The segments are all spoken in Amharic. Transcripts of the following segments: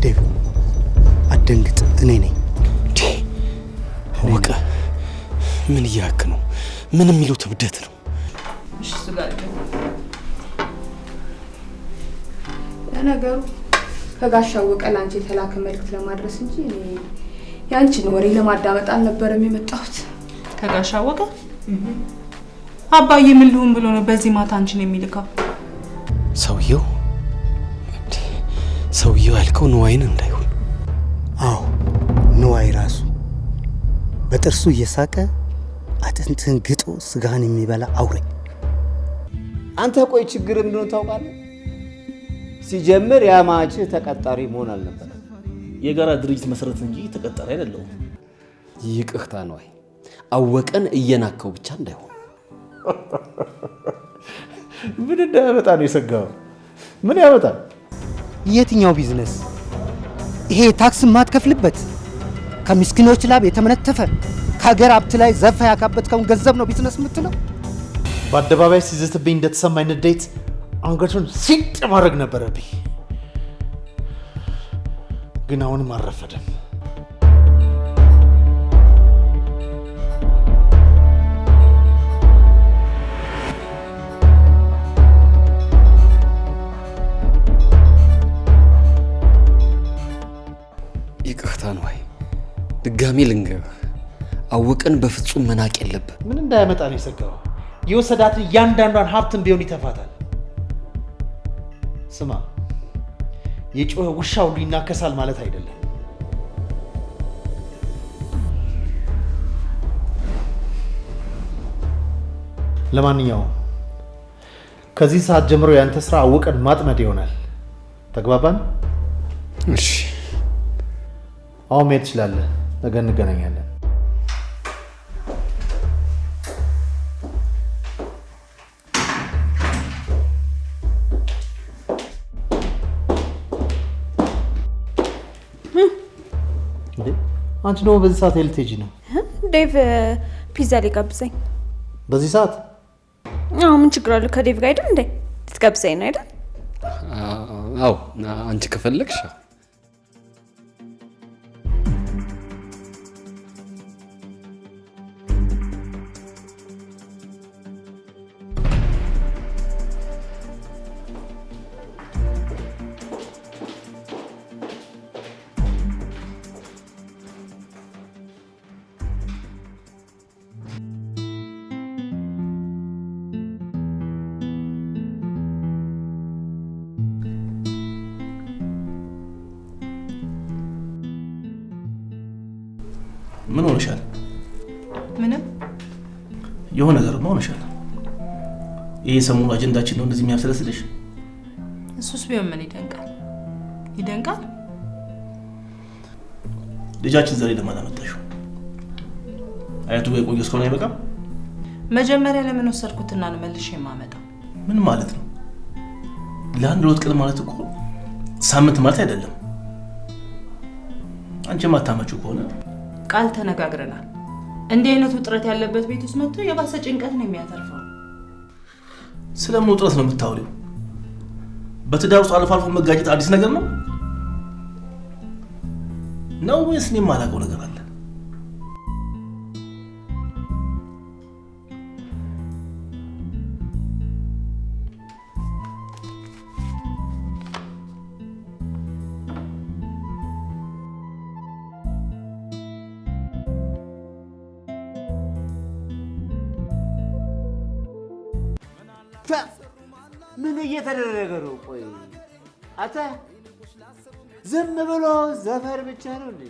ዴቭ አትደንግጥ፣ እኔ ነኝ። አወቀ፣ ምን እያልክ ነው? ምን የሚሉት እብደት ነው? እሺ እሱ ጋር ለነገሩ ከጋሽ አወቀ ለአንቺ የተላከ መልእክት ለማድረስ እንጂ እኔ ያንቺን ወሬ ለማዳመጥ አልነበረም የመጣሁት። ከጋሽ አወቀ አባዬ ምን ልሁን ብሎ ነው በዚህ ማታ አንቺን የሚልከው? ሰውየው ሰውየው ያልከው ንዋይን እንዳይሆን። አዎ ንዋይ ራሱ በጥርሱ እየሳቀ አጥንትህን ግጦ ስጋህን የሚበላ አውሬ። አንተ ቆይ ችግር ምንድነው ታውቃለህ? ሲጀምር ያማችህ ተቀጣሪ መሆን አልነበረም። የጋራ ድርጅት መሰረት እንጂ ተቀጣሪ አይደለሁም። ይቅርታ ንዋይ፣ አወቀን እየናከው ብቻ እንዳይሆን። ምን እንዳያመጣ ነው የሰጋው? ምን ያመጣል? የትኛው ቢዝነስ ይሄ? ታክስ የማትከፍልበት፣ ከምስኪኖች ላብ የተመነተፈ፣ ከሀገር ሀብት ላይ ዘርፈ ያካበትከውን ገንዘብ ነው ቢዝነስ የምትለው? በአደባባይ ሲዝትብኝ እንደተሰማኝ ንዴት አንገቱን ሲጥ ማድረግ ነበረብኝ። ግን አሁንም አልረፈደም። ይቅርታ ንዋይ፣ ድጋሜ ልንገርህ፣ አወቀን በፍጹም መናቅ የለብህ። ምን እንዳያመጣ ነው የሰጋው? የወሰዳትን እያንዳንዷን ሀብትን ቢሆን ይተፋታል። ስማ፣ የጮኸ ውሻ ሁሉ ይናከሳል ማለት አይደለም። ለማንኛውም ከዚህ ሰዓት ጀምሮ ያንተ ስራ አወቀን ማጥመድ ይሆናል። ተግባባን? እሺ። አሁን መሄድ ትችላለህ። ነገ እንገናኛለን። እንዴ አንቺ ደግሞ በዚህ ሰዓት ልትሄጂ ነው? ዴቭ ፒዛ ሊጋብዘኝ። በዚህ ሰዓት? አዎ፣ ምን ችግር አለው? ከዴቭ ጋር አይደል እንዴ? ልትጋብዘኝ ነው አይደል? አዎ፣ አንቺ ከፈለግሽ። ምን ሆነሻል? ምንም። የሆነ ነገርማ ሆነሻል። ይሄ ሰሞኑ አጀንዳችን ነው እንደዚህ የሚያብሰለስልሽ? እሱስ ቢሆን ምን ይደንቃል? ይደንቃል። ልጃችን ዛሬ ለማን አመጣሽው? አያቱ ጋር የቆየ እስከሆነ አይበቃም? መጀመሪያ ለምን ወሰድኩትና ነው መልሼ የማመጣው? ምን ማለት ነው? ለአንድ ሁለት ቀን ማለት እኮ ሳምንት ማለት አይደለም። አንቺ የማታመጪው ከሆነ ቃል ተነጋግረናል። እንዲህ አይነት ውጥረት ያለበት ቤት ውስጥ መጥቶ የባሰ ጭንቀት ነው የሚያተርፈው። ስለምን ውጥረት ነው የምታወሪው? በትዳር ውስጥ አልፎ አልፎ መጋጨት አዲስ ነገር ነው ነው ወይስ እኔ የማላውቀው ነገር አለ? ምን እየተደረገ ነው? ቆይ አተ ዝም ብሎ ዘፈን ብቻ ነው እንዴ?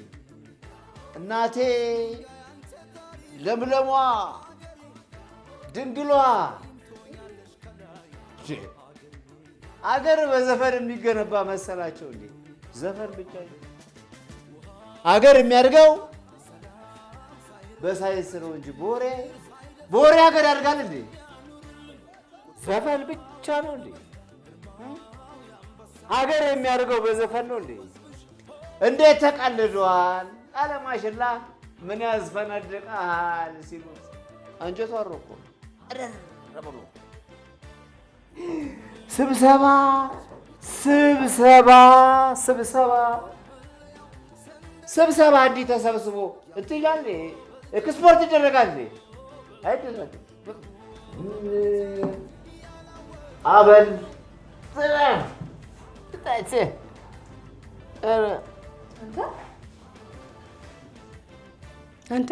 እናቴ ለምለሟ ድንግሏ አገር በዘፈን የሚገነባ መሰላቸው እንዴ? ዘፈን ብቻ ነው። አገር የሚያድገው በሳይንስ ነው እንጂ በወሬ በወሬ አገር ያድጋል እንዴ? ዘፈን ብቻ ነው እንዴ? አገር የሚያድገው በዘፈን ነው እንዴ? እንዴት ተቀልዷል? አለማሽላ ምን ያስፈነድቃል ሲሉት አንጀቱ አሮ እኮ ብሎ ስብሰባ ስብሰባ ስብሰባ ስብሰባ እንዲህ ተሰብስቦ እንትን ይላል። ኤክስፖርት ይደረጋል አይደረግም። አበል አንተ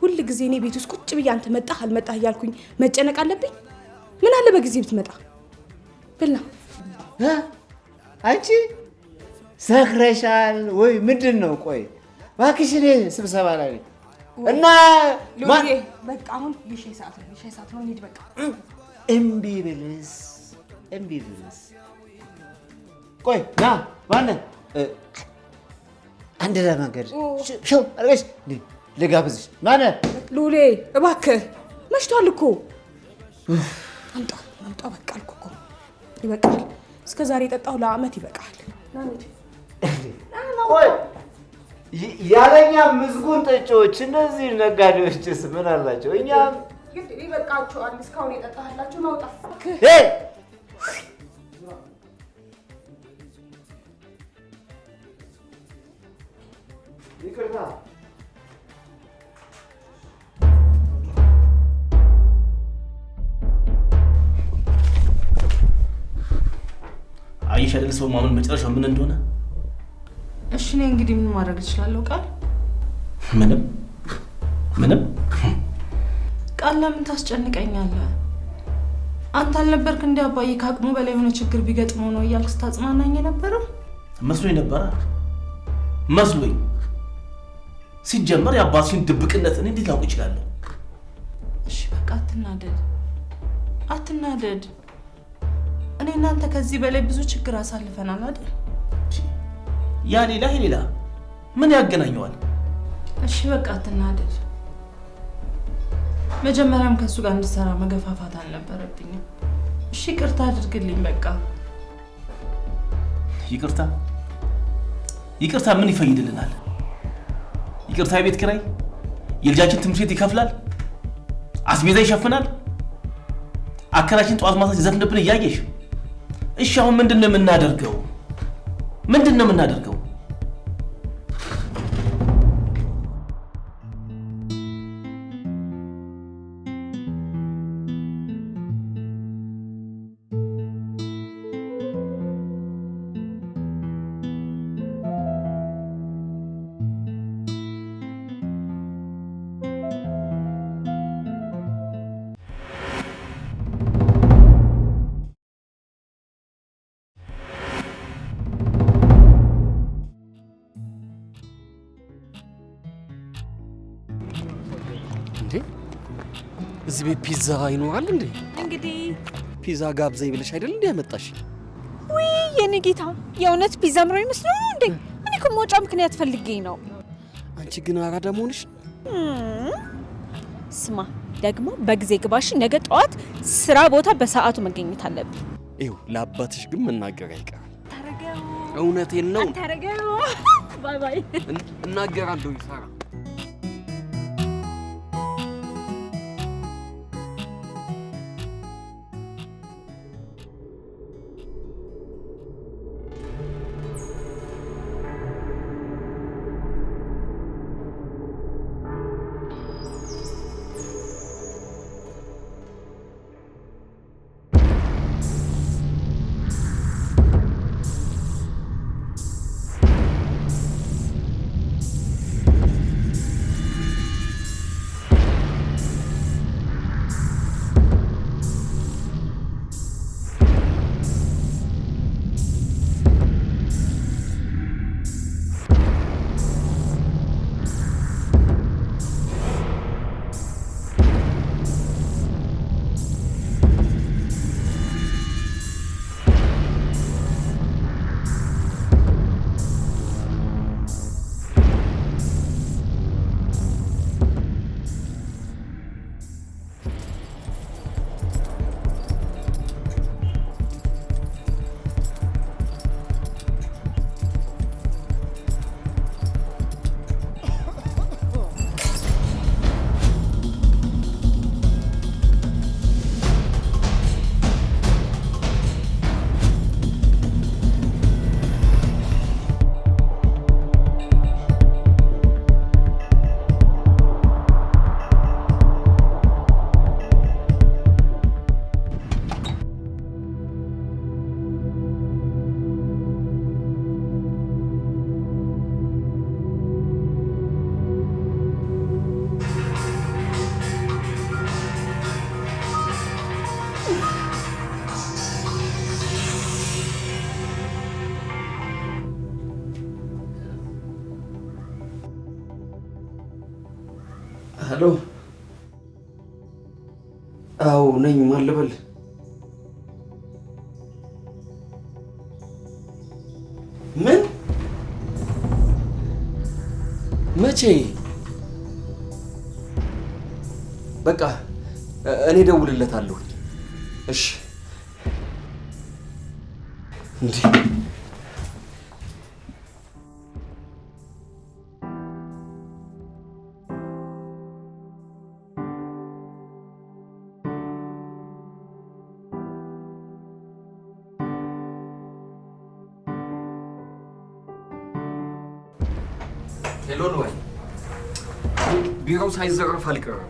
ሁል ጊዜ እኔ ቤት ውስጥ ቁጭ ብዬ አንተ መጣህ አልመጣህ እያልኩኝ መጨነቅ አለብኝ? ምን አለ በጊዜ ብትመጣ። ብላ አንቺ ሰክረሻል ወይ ምንድን ነው? ቆይ እባክሽ እኔ ስብሰባ ላይ እና በቃ አሁን የሻይ ሰዓት ነው፣ የሻይ ሰዓት ነው፣ እንሂድ በቃ። እምቢ ብልስ እምቢ ብልስ? ቆይ ና ማነህ? አንድ ለመንገድ ሽው አድርገሽ ልጋብዝሽ። ማነህ? ሉሌ እባክህ መሽቷል እኮ። አምጣ አምጣ፣ በቃ አልኩህ እኮ ይበቃል። እስከ ዛሬ የጠጣሁ ለአመት ይበቃል። ቆይ ያለኛ ምዝጉን ጠጪዎች እነዚህ ነጋዴዎችስ ምን አላቸው? እኛም ይበቃቸዋል። እስካሁን የጠጣህላቸው ማውጣት። ይቅርታ አየሽ አይደል ሰው ማመን መጨረሻው ምን እንደሆነ። እሺ እኔ እንግዲህ ምን ማድረግ እችላለሁ? ቃል ምንም ምንም። ቃል ለምን ታስጨንቀኛለህ? አንተ አልነበርክ እንደ አባዬ ከአቅሙ በላይ የሆነ ችግር ቢገጥመው ነው እያልክ ስታጽናናኝ የነበረው? መስሎኝ ነበረ መስሎኝ። ሲጀመር የአባትሽን ድብቅነት እኔ እንዴት ላውቅ እችላለሁ? እሺ በቃ አትናደድ፣ አትናደድ። እኔ እናንተ ከዚህ በላይ ብዙ ችግር አሳልፈናል አይደል? ያ ሌላ ይሄ ሌላ ምን ያገናኘዋል? እሺ በቃ አትናደድ። መጀመሪያም ከእሱ ጋር እንድሰራ መገፋፋት አልነበረብኝም። እሺ ይቅርታ አድርግልኝ በቃ። ይቅርታ ይቅርታ ምን ይፈይድልናል? ይቅርታ የቤት ኪራይ፣ የልጃችን ትምህርት ቤት ይከፍላል፣ አስቤዛ ይሸፍናል፣ አከራችን ጠዋት ማታ ሲዘፍንብን እያየሽ። እሺ አሁን ምንድን ነው የምናደርገው? ምንድን ነው የምናደርገው? እዚህ ቤት ፒዛ ይኖራል እንዴ? እንግዲህ ፒዛ ጋብዘኝ ብለሽ አይደል እንዴ ያመጣሽ? ውይ የኔ ጌታ የእውነት ፒዛ ምሮ ይመስለው ነው እንዴ? እኔ እኮ መውጫ ምክንያት ፈልጌ ነው። አንቺ ግን አራዳ መሆንሽ። ስማ ደግሞ በጊዜ ግባሽ። ነገ ጠዋት ስራ ቦታ በሰዓቱ መገኘት አለብኝ። ይኸው ለአባትሽ ግን መናገር አይቀርም። እውነቴን ነው። አታረገው። Bye bye። እናገራለሁ ሳራ። Hello። አዎ ነኝ። ማን ልበል? ምን? መቼ? በቃ እኔ እደውልለታለሁ። እሺ። እንዴ hello ንዋይ፣ ቢሮው ሳይዘረፍ አልቀረም።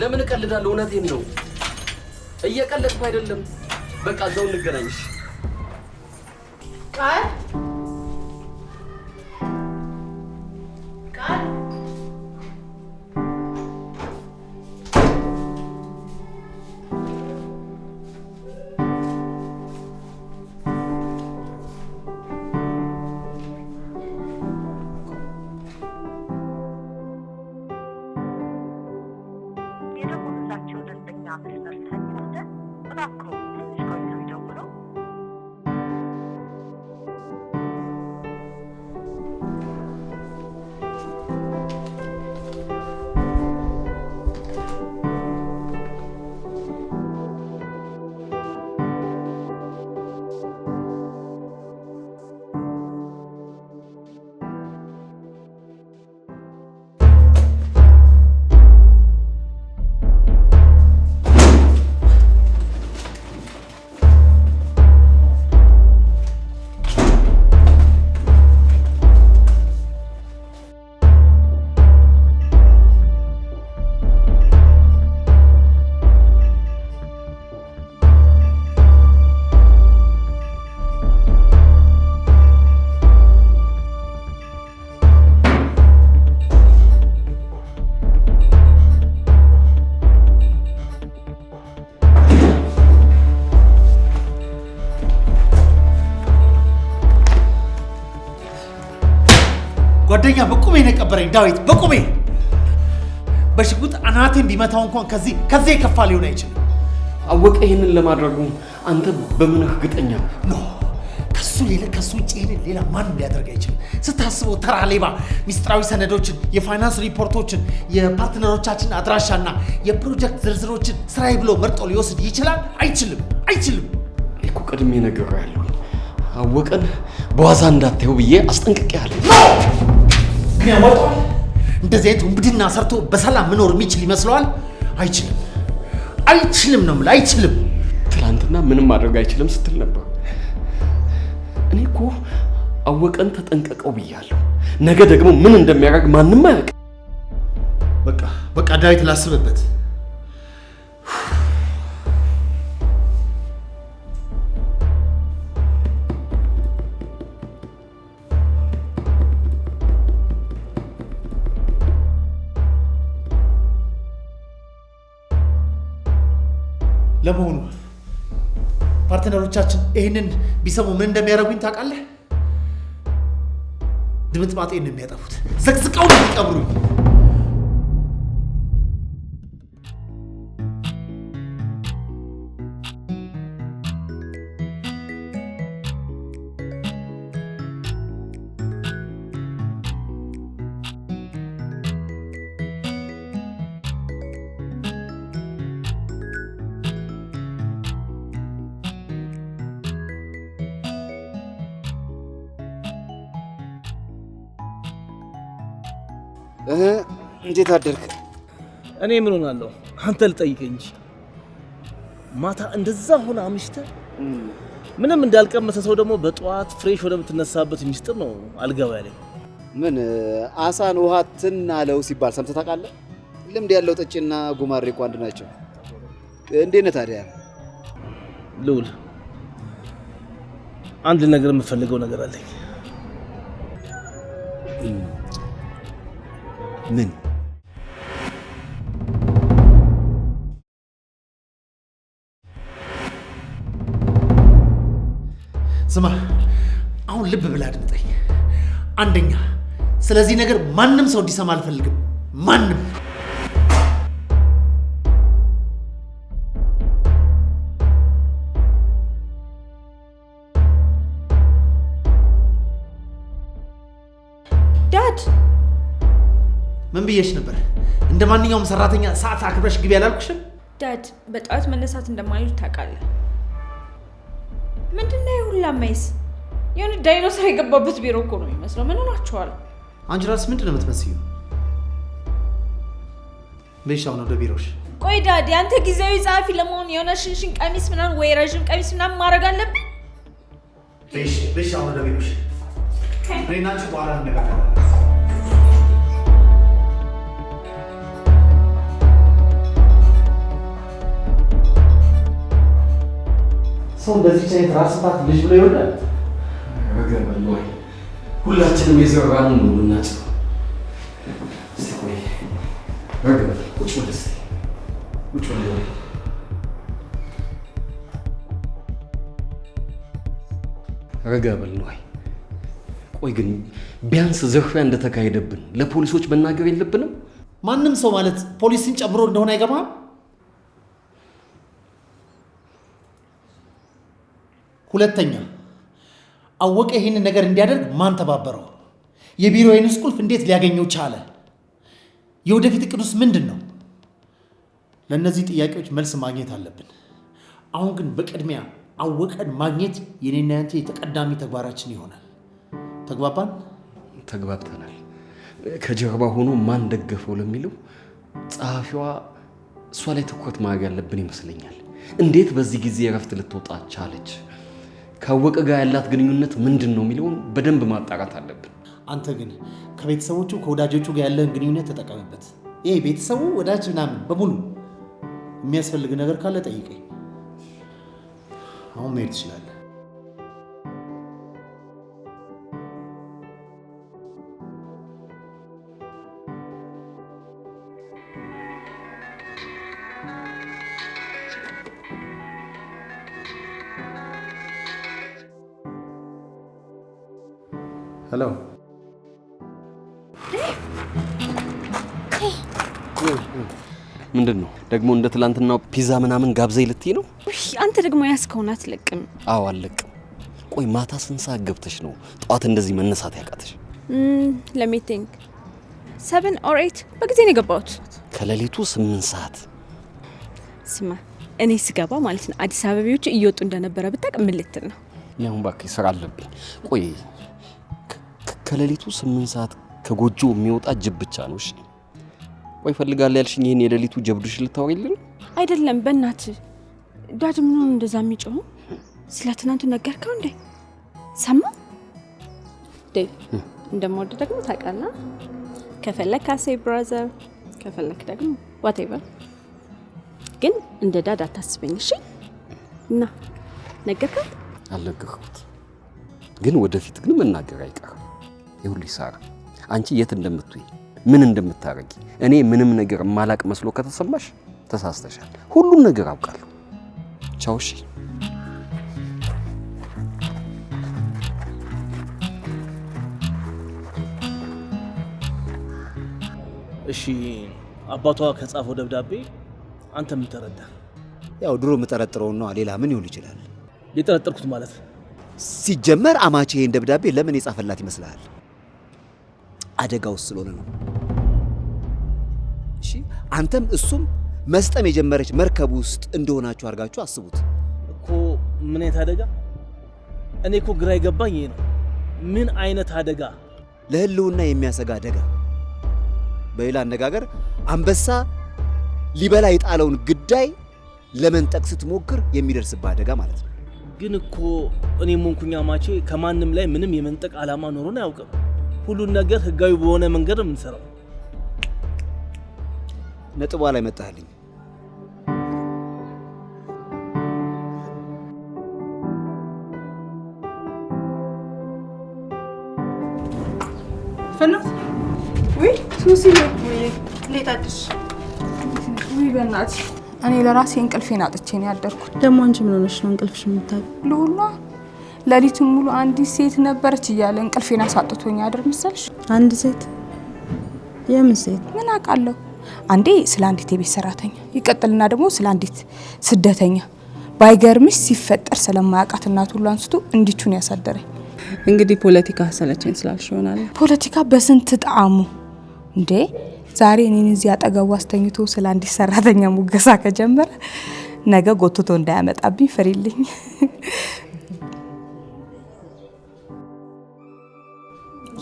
ለምን እቀልዳለሁ? እውነቴን ነው። እየቀለድኩ አይደለም። በቃ እዛው እንገናኝ። እሺ? ቃል ቃል የደወሉላቸው ደንበኛ መስመር ስለተያዘ እባክዎ ትንሽ ቆይተው ይደውሉ። ጓደኛ በቁሜ ነው የቀበረኝ ዳዊት፣ በቁሜ በሽጉጥ አናቴን ቢመታው እንኳን ከዚህ የከፋ ሊሆን አይችልም። አወቀ ይህንን ለማድረጉ አንተ በምን እርግጠኛ? No፣ ከሱ ሌላ ከሱ ውጭ ይሄንን ሌላ ማንም ሊያደርግ አይችልም። ስታስበው ተራ ሌባ ሚስጥራዊ ሰነዶችን፣ የፋይናንስ ሪፖርቶችን፣ የ partner ኦቻችን አድራሻና የፕሮጀክት ዝርዝሮችን ስራዬ ብሎ መርጦ ሊወስድ ይችላል? አይችልም፣ አይችልም። እኔ እኮ ቀድሜ ነግሬሃለሁ። አወቀን በዋዛ እንዳታየው ብዬ አስጠንቅቄሃለሁ። ግን ያዋጣዋል? እንደዚህ አይነት ውንብድና ሰርቶ በሰላም መኖር የሚችል ይመስለዋል? አይችልም፣ አይችልም ነው የምልህ፣ አይችልም። ትናንትና ምንም ማድረግ አይችልም ስትል ነበር። እኔ እኮ አወቀን ተጠንቀቀው ብያለሁ። ነገ ደግሞ ምን እንደሚያደርግ ማንም አያውቅም። በቃ በቃ ዳዊት ላስብበት። ለመሆኑ partner ኦቻችን ይህንን ቢሰሙ ምን እንደሚያደርጉኝ ታውቃለህ? ድምጥማጤን ነው የሚያጠፉት። ዘቅዝቀው ነው የሚቀብሩኝ። እንዴት አደርክ? እኔ ምን ሆናለሁ? አንተ ልጠይቅህ እንጂ ማታ እንደዛ ሆነ አምሽተህ ምንም እንዳልቀመሰ ሰው ደግሞ በጠዋት fresh ወደምትነሳበት ሚስጥር ነው አልገባ ያለኝ። ምን አሳን ውሃ ትን አለው ሲባል ሰምተህ ታውቃለህ? ልምድ ያለው ጠጪና ጉማሬ እኮ አንድ ናቸው። እንዴት ነህ ታዲያ? ልውል፣ አንድ ነገር የምፈልገው ነገር አለኝ። ምን? ስማ፣ አሁን ልብ ብለህ አድምጠኝ። አንደኛ ስለዚህ ነገር ማንም ሰው እንዲሰማ አልፈልግም። ማንም። Dad ምን ብዬሽ ነበር? እንደ ማንኛውም ሰራተኛ ሰዓት አክብረሽ ግቢ አላልኩሽም? Dad በጠዋት መነሳት እንደማልችል ታውቃለህ። ምንድን ነው የሁላ mess? የሆነ ዳይኖሰር የገባበት ቢሮ እኮ ነው የሚመስለው። ምን ሆናችኋል? አንቺ ራስሽ ምንድን ነው የምትመስዪው? በይሽ አሁን ወደ ቢሮሽ። ቆይ Dad፣ ያንተ ጊዜያዊ ጸሐፊ ለመሆን የሆነ ሽንሽን ቀሚስ ምናምን ወይ ረዥም ቀሚስ ምናምን ማድረግ አለብኝ? በይሽ አሁን ወደ ቢሮሽ። እኔና አንቺ በኋላ እንነጋገራለን። ሰው እንደዚህ አይነት ራስ ምታት ልጅ ብሎ ይወዳል? ረገበል ወይ ሁላችንም የዘራነውን ነው የምናጭደው። እስቲ ቆይ ረገበል፣ ቁጭ በል እስቲ ቁጭ በል። ረጋ በል ነዋይ። ቆይ ግን ቢያንስ ዝርፊያ እንደተካሄደብን ለፖሊሶች መናገር የለብንም? ማንም ሰው ማለት ፖሊስን ጨምሮ እንደሆነ አይገባም። ሁለተኛ አወቀ ይህንን ነገር እንዲያደርግ ማን ተባበረው? የቢሮዬንስ ቁልፍ እንዴት ሊያገኘው ቻለ? የወደፊት እቅዱስ ምንድን ነው? ለእነዚህ ጥያቄዎች መልስ ማግኘት አለብን። አሁን ግን በቅድሚያ አወቀን ማግኘት የኔና ያንተ የተቀዳሚ ተግባራችን ይሆናል። ተግባባን? ተግባብተናል። ከጀርባ ሆኖ ማን ደገፈው ለሚለው ጸሐፊዋ እሷ ላይ ትኩረት ማድረግ ያለብን ይመስለኛል። እንዴት በዚህ ጊዜ እረፍት ልትወጣ ቻለች? ካወቀ ጋር ያላት ግንኙነት ምንድን ነው የሚለውን በደንብ ማጣራት አለብን። አንተ ግን ከቤተሰቦቹ ከወዳጆቹ ጋር ያለህን ግንኙነት ተጠቀምበት። ይሄ ቤተሰቡ ወዳጅ ምናምን በሙሉ የሚያስፈልግ ነገር ካለ ጠይቀኝ። አሁን መሄድ ትችላለህ። Hello። ምንድን ነው ደግሞ እንደ ትላንትናው ፒዛ ምናምን ጋብዘኝ ልትይ ነው? አንተ ደግሞ ያዝከውን አትለቅም። አዎ አልለቅም። ቆይ ማታ ስንት ሰዓት ገብተሽ ነው ጠዋት እንደዚህ መነሳት ያቃተሽ? Let me think 7 or 8 በጊዜ ነው የገባሁት። ከሌሊቱ 8 ሰዓት። ስማ እኔ ስገባ ማለት ነው አዲስ አበቤዎቹ እየወጡ እንደነበረ ብታውቅ ምን ልትል ነው? እኔ አሁን እባክሽ ስራ አለብኝ። ቆይ ከሌሊቱ 8 ሰዓት ከጎጆ የሚወጣ ጅብ ብቻ ነው። እሺ ቆይ እፈልጋለሁ ያልሽኝ ይሄን የሌሊቱ ጀብዱሽ ልታወሪልኝ ነው? አይደለም፣ በእናትህ Dad ምን ሆኖ እንደዛ የሚጮኸው? ስለ ትናንቱ ነገርከው እንዴ? ሰማ ዴቭ፣ እንደምወድ ደግሞ ታውቃለህ። ከፈለክ as a brother፣ ከፈለክ ደግሞ whatever፣ ግን እንደ Dad አታስበኝ እሺ? እና ነገርከው? አልነገርኩት፣ ግን ወደፊት ግን መናገር አይቀርም። ይኸውልሽ ሳራ፣ አንቺ የት እንደምትውይ ምን እንደምታረጊ እኔ ምንም ነገር የማላቅ መስሎ ከተሰማሽ ተሳስተሻል። ሁሉም ነገር አውቃለሁ። ቻው። እሺ። እሺ፣ አባቷ ከጻፈው ደብዳቤ አንተ ምን ተረዳህ? ያው ድሮ የምጠረጥረውን ነዋ። ሌላ ምን ይሆን ይችላል? የጠረጠርኩት ማለት ሲጀመር አማቼ ይሄን ደብዳቤ ለምን የጻፈላት ይመስልሃል? አደጋ ውስጥ ስለሆነ ነው። እሺ አንተም እሱም መስጠም የጀመረች መርከብ ውስጥ እንደሆናችሁ አድርጋችሁ አስቡት። እኮ ምን አይነት አደጋ? እኔ እኮ ግራ የገባኝ ይሄ ነው። ምን አይነት አደጋ? ለህልውና የሚያሰጋ አደጋ። በሌላ አነጋገር አንበሳ ሊበላ የጣለውን ግዳይ ለመንጠቅ ስትሞክር የሚደርስብህ አደጋ ማለት ነው። ግን እኮ እኔም ሆንኩኝ አማቼ ከማንም ላይ ምንም የመንጠቅ ዓላማ ኖሮን አያውቅም። ሁሉን ነገር ህጋዊ በሆነ መንገድ ነው የምንሰራው። ነጥቧ ላይ መጣህልኝ። ፍኖት ውይ ሱሲ፣ እንዴት አደርሽ? ውይ በእናትሽ እኔ ለራሴ እንቅልፌን አጥቼ ነው ያደርኩት። ደግሞ አንቺ ምን ሆነሽ ነው እንቅልፍሽ የምታጪው? ልሁሏ ሌሊቱን ሙሉ አንዲት ሴት ነበረች እያለ እንቅልፌን አሳጥቶኝ አድር መሰልሽ። አንድ ሴት? የምን ሴት? ምን አውቃለሁ። አንዴ ስለ አንዲት የቤት ሰራተኛ ይቀጥልና ደግሞ ስለ አንዲት ስደተኛ። ባይገርምሽ ሲፈጠር ስለማያውቃት እናቱ ሁሉ አንስቶ እንዲቹን ያሳደረኝ። እንግዲህ ፖለቲካ ሰለቸኝ ስላልሽ ይሆናል። ፖለቲካ በስንት ጣዕሙ እንዴ! ዛሬ እኔን እዚህ አጠገቡ አስተኝቶ ስለ አንዲት ሰራተኛ ሙገሳ ከጀመረ ነገ ጎትቶ እንዳያመጣብኝ ፍሪልኝ።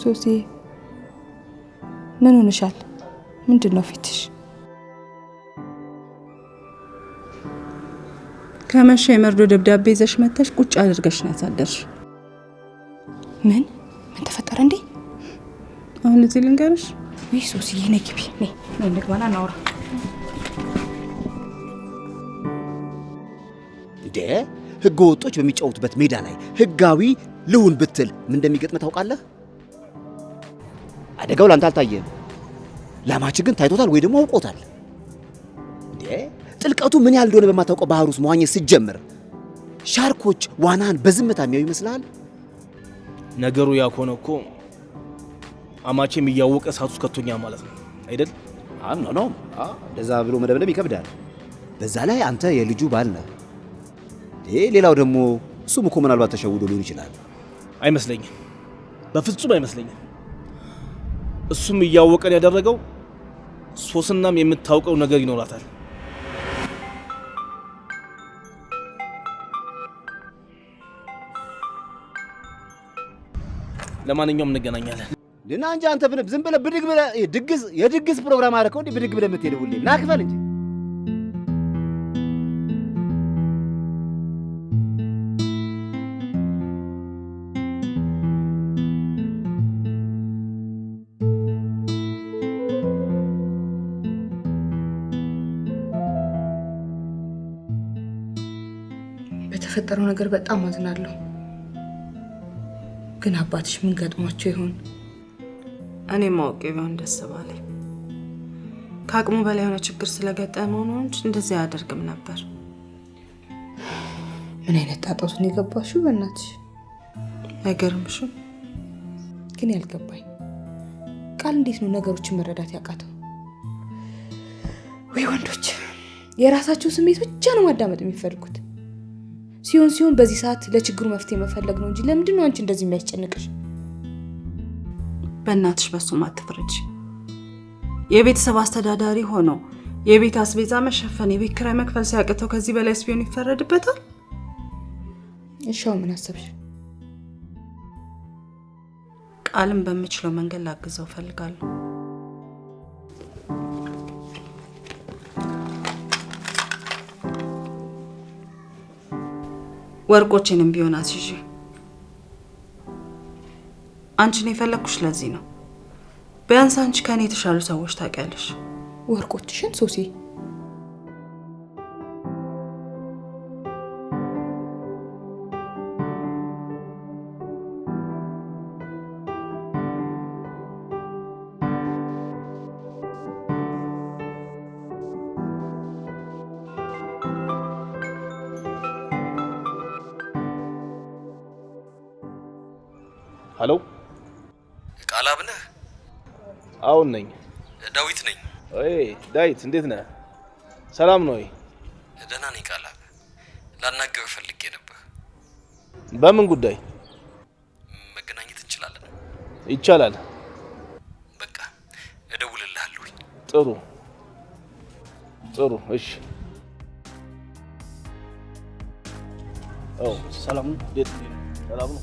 ሶሲ ምን ሆነሻል? ምንድን ነው ፊትሽ? ከመሸ የመርዶ ደብዳቤ ይዘሽ መተሽ ቁጭ አድርገሽ ነው ያሳደርሽ። ምን ምን ተፈጠረ እንዴ? አሁን እዚህ ልንገርሽ? ውይ ሶሲዬ ነይ ግቢ፣ ነይ ነይ እንግባና እናውራ። እንዴ ህገ ወጦች በሚጫወቱበት ሜዳ ላይ ህጋዊ ልሁን ብትል ምን እንደሚገጥምህ ታውቃለህ? አደጋው ላንተ አልታየህም። ላማች ግን ታይቶታል ወይ ደግሞ አውቆታል። እንዴ ጥልቀቱ ምን ያህል እንደሆነ በማታውቀው ባህር ውስጥ መዋኘት ስትጀምር ሻርኮች ዋናን በዝምታ የሚያዩ ይመስልሃል? ነገሩ ያ ከሆነ እኮ አማቼም እያወቀ እሳት ውስጥ ከቶኛል ማለት ነው አይደል? No no፣ እንደዛ ብሎ መደምደም ይከብዳል። በዛ ላይ አንተ የልጁ ባል ነህ። ሌላው ደግሞ እሱም እኮ ምናልባት ተሸውዶ ሊሆን ይችላል። አይመስለኝም፣ በፍጹም አይመስለኝም። እሱም እያወቀን ያደረገው ሶስናም የምታውቀው ነገር ይኖራታል። ለማንኛውም እንገናኛለን። ልና እንጂ አንተ ዝም ብለህ ብድግ ብለህ ድግስ የድግስ ፕሮግራም አደረከው እንዴ? ብድግ ብለህ የምትሄደው ሁሌ ና ክፈል እንጂ። በተፈጠረው ነገር በጣም አዝናለሁ። ግን አባትሽ ምን ገጥሟቸው ይሆን? እኔ ማወቅ ቢሆን ደስ ባለኝ። ከአቅሙ በላይ የሆነ ችግር ስለገጠመው ነው እንጂ እንደዚህ አያደርግም ነበር። ምን አይነት ጣጣ ውስጥ ነው የገባሽው? በእናትሽ አይገርምሽም? ግን ያልገባኝ ቃል እንዴት ነው ነገሮችን መረዳት ያቃተው? ወይ ወንዶች የራሳቸውን ስሜት ብቻ ነው ማዳመጥ የሚፈልጉት። ሲሆን ሲሆን በዚህ ሰዓት ለችግሩ መፍትሄ መፈለግ ነው እንጂ ለምንድን ነው አንቺ እንደዚህ የሚያስጨንቅሽ? በእናትሽ በሱም አትፍረጂ። የቤተሰብ አስተዳዳሪ ሆኖ የቤት አስቤዛ መሸፈን፣ የቤት ኪራይ መክፈል ሲያቅተው ከዚህ በላይ ቢሆን ይፈረድበታል? እሺ ምን አሰብሽ? ቃልም በምችለው መንገድ ላግዘው እፈልጋለሁ። ወርቆቼንም ቢሆን አስይዤ አንቺን የፈለግኩሽ ለዚህ ነው። ቢያንስ አንቺ ከኔ የተሻሉ ሰዎች ታውቂያለሽ። ወርቆችሽን ሶሲ? ሄሎ ቃላብ ነህ? አሁን ነኝ። ዳዊት ነኝ። አይ ዳዊት እንዴት ነህ? ሰላም ነው ወይ? ደህና ነኝ ቃላብ። ላናግርህ ፈልጌ ነበር። በምን ጉዳይ? መገናኘት እንችላለን? ይቻላል። በቃ እደውልልሃለሁ። ጥሩ ጥሩ። እሺ። ኦ ሰላም ነው? እንዴት ነህ? ሰላም ነው?